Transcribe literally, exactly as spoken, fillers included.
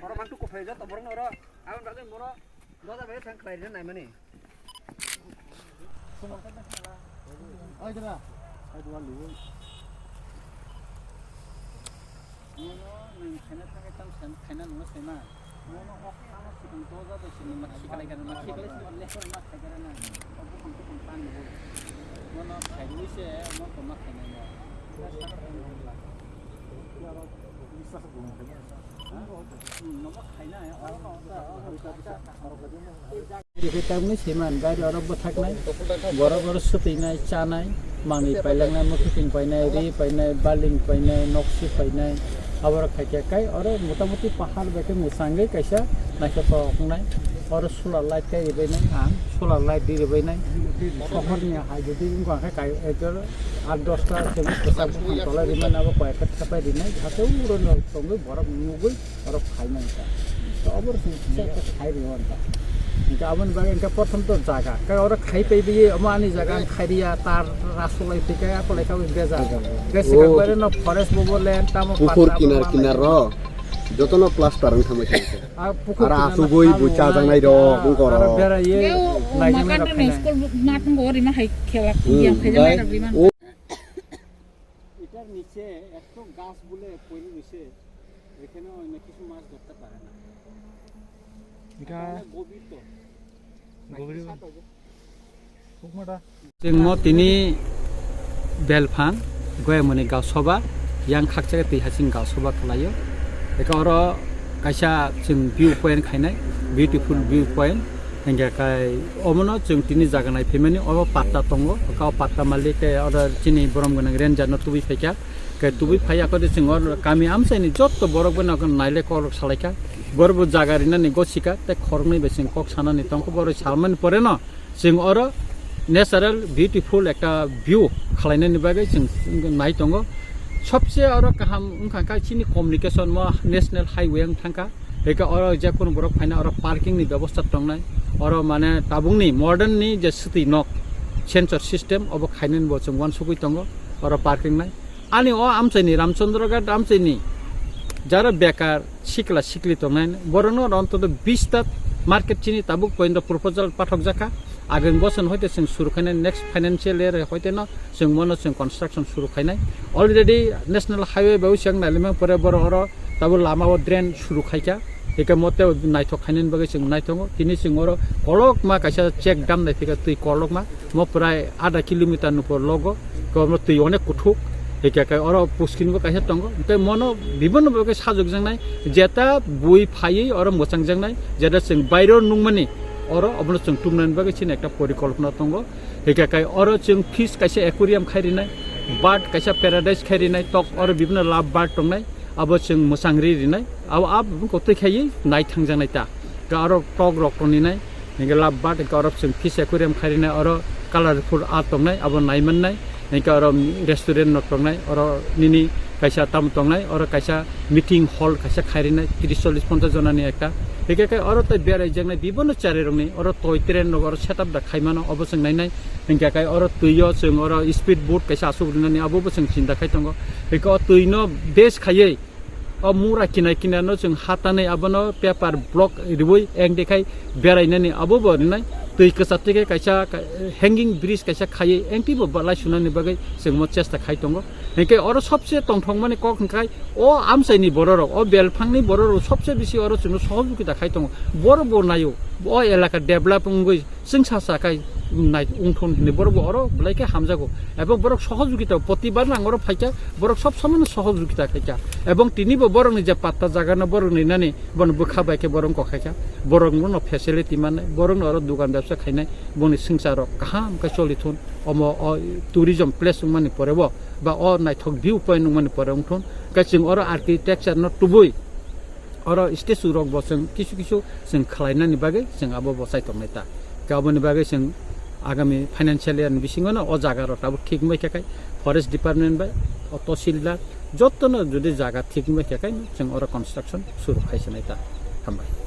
Oro mangtu kuphai joto borok oro. Aboni bagwi bono doda bai thang khlai rina naimani. Ai dada. Ai dua liu. Mono nang khaina thangwi tam san khaina nungno saima. Mono ok tamo sikang doda bai sini ma khiklai kan ma khiklai sini ma lekor ma khai kan na. Obo khong khong pan ni. Mono khai rui se mo ko ma khaina mo. Tamni seman gari oro bwthaknai, borok oro swtwinai, chanai, manwi pailangnai, mwkhwtwng painai, ri painai, baling painai, noksi painai, aborok khaikhe kai oro motamoti pahar bai khe mwchangwi kaisa naithotok wngnai. Oro solar light kai ribainai ang, solar light di ribainai. Sohorni hai jodi wngkha khe kai ekdor aat dosta chwng kwchak buphang tolai rimani abo koi ekta thepai rinai, hato uro no tongwi borok nugwi. Oro khaina wngkha. To abo rok kisa kisa khai rio wngkha. Hingke aboni bagwi hingke prothom to jaga. Khe oro khai paibi omo ani jaga ang khai riya, tar rasulai thika akolai kha beza. Khe sikang Oh. Bare no forest bo bo land tamo Pukur patta kinar bo kinar manai. Ro jotono plaster wng thangbai thangkhe. Ah, pukur Ara kinar asugui no bucha thangwi jangnai ro, ah, bung koro. Aro bera ye Yo, nai jang makan rok rok ni khainai. School mat ngo rima hai khela Hmm, yang khai jang bai, rok rima. Oh. এটার নিচে এত গাছ বলে পড়ে রয়েছে, এখানে অনেক কিছু মাছ ধরতে পারে না। এটা এটা অনেক গভীর তো। গভীর। সাত হবে। Chwngno tini belphang Goyamoni gaosoba yang khakchangkhe twi hasing gaosoba khlaio. Eka oro kaisa chwng view point khainai, beautiful view point. Hingkhe kai omono chwng tini jaga nai phaimani, obo patta tongo, eka o patta malik khe oro chini borom gwnang ranger no tubui phaikha. Khe tubui phai ya khe chwng o kami amchaini jotto borok bai no nailai kokrok salaikha. Borok bo jaga rinani gosika tei khoroknwi bai chwng kok sanani tongkha, borok salmani pore no chwng oro natural beautiful ekta view khwlainani bagwi chwng nai tongo. Sobse oro kaham wngkha khe chini communication mo national highway wng thangkha. Hingke oro je kunu borok phaina oro parking ni bebosta tongnai. Oro mane tabukni modern ni je swtwi nok sensor system obo khainani bo chwng uansugui tongo oro parking nai. Ani o amchaini Ramchandra Ghat amchaini jara bekar sikla sikli tongnai borokno oro ontoto bis ta market chini tabuk poyonto proposal pathok jakha. Ageng boson hoite chwng suru khainai next financial year hoite no chwng mono chwng construction suru khainai. Already national highway bai usang nailimang pore borok oro tabuk lama o drain suru khaikha. Hingke mote naithok khainani bagwi chwng naitongo. Tini chwng oro kolokma kaisa check dam nai phika twi kolokma. Mo prai adha kilometer ni por logo. Ko mo twi onek kuthuk. Hingke kai oro puskini bo kaisa tongo. Tei mono bibinno bagwi sajokjaknai. Jeta bui phaiwi oro mwchangjaknai. Jeta chwng bairo nungmani oro obono chwng tumnani bagwi chini ekta porikolpona tongo. Hingke kai oro chwng fish kaisa aquarium khai rinai. Bird kaisa paradise khai rinai. Tok oro bibinno love bird tongnai. Abo chwng mwchang ri rinai. Abo, abo kotoi khaiwi nai thangjaknai ta. Hingke aro tok rok toni nai. Hingke love bird, hingke aro chwng fish aquarium khai rinai, aro colorful art tongnai, abo nai mannai. Hingke aro restaurant nok tongnai, aro nini kaisa tam tongnai, aro kaisa meeting hall kaisa khai rinai, tris chollis ponchas jona ni ekta. Hingke khe oro tei berai jaknai bibinno chari rokni, oro toy train rok oro setup da khai mano, obo chwng nainai. Hingke khe oro twi o chwng oro speed boat kaisa asuk rinani, abo bo chwng chinta khai tongo. Hingke o twi no base khaiwi, o mura kinai kinai no chwng hatanwi abono paper block riwi eng dekhai berainani abo bo rinai. Twi kwchar tike kaisa ka-, hanging bridge kaisa khaiwi engti bo balai sunani bagwi chwng mo chesta khai tongo. Hingke oro sobse tongthokmani kok hingkai o amchaini bororok, o belphangni bororok sobse bisi oro chwngno sohojogita khai tongo. Borok bo naio, o elaka develop wngwi chwngsa sa kai nai wngthon hinwi borok bo oro belai khe hamjago. Ebong borok sohojogita protibar nang oro phaikha, borok sob somoino sohojogita khaikha. Ebong tinibo borokni je patta jagano borok ninani bono bwkha bai khe borok wngkok khaikha. Borok bono facility mannai, borokno oro dugan bebsa khainai, boni swngchar rok kaham khe cholithon. Omo o tourism place wngmani pore bo ba o naithok view point wngmani pore wngthon. Khe chwng oro architecture no tubui oro statue rok bo chwng kisu kisu chwng khwlainani bagwi chwng abo bo chai tongnai ta. Khe aboni bagwi chwng agami financial year ni bisingo no o jaga rok tabuk thik wngbai khe khai forest department bai o tahsildar jotono jodi jaga thik wngbai khe khai chwng oro construction suru khai sinai ta. Hambai.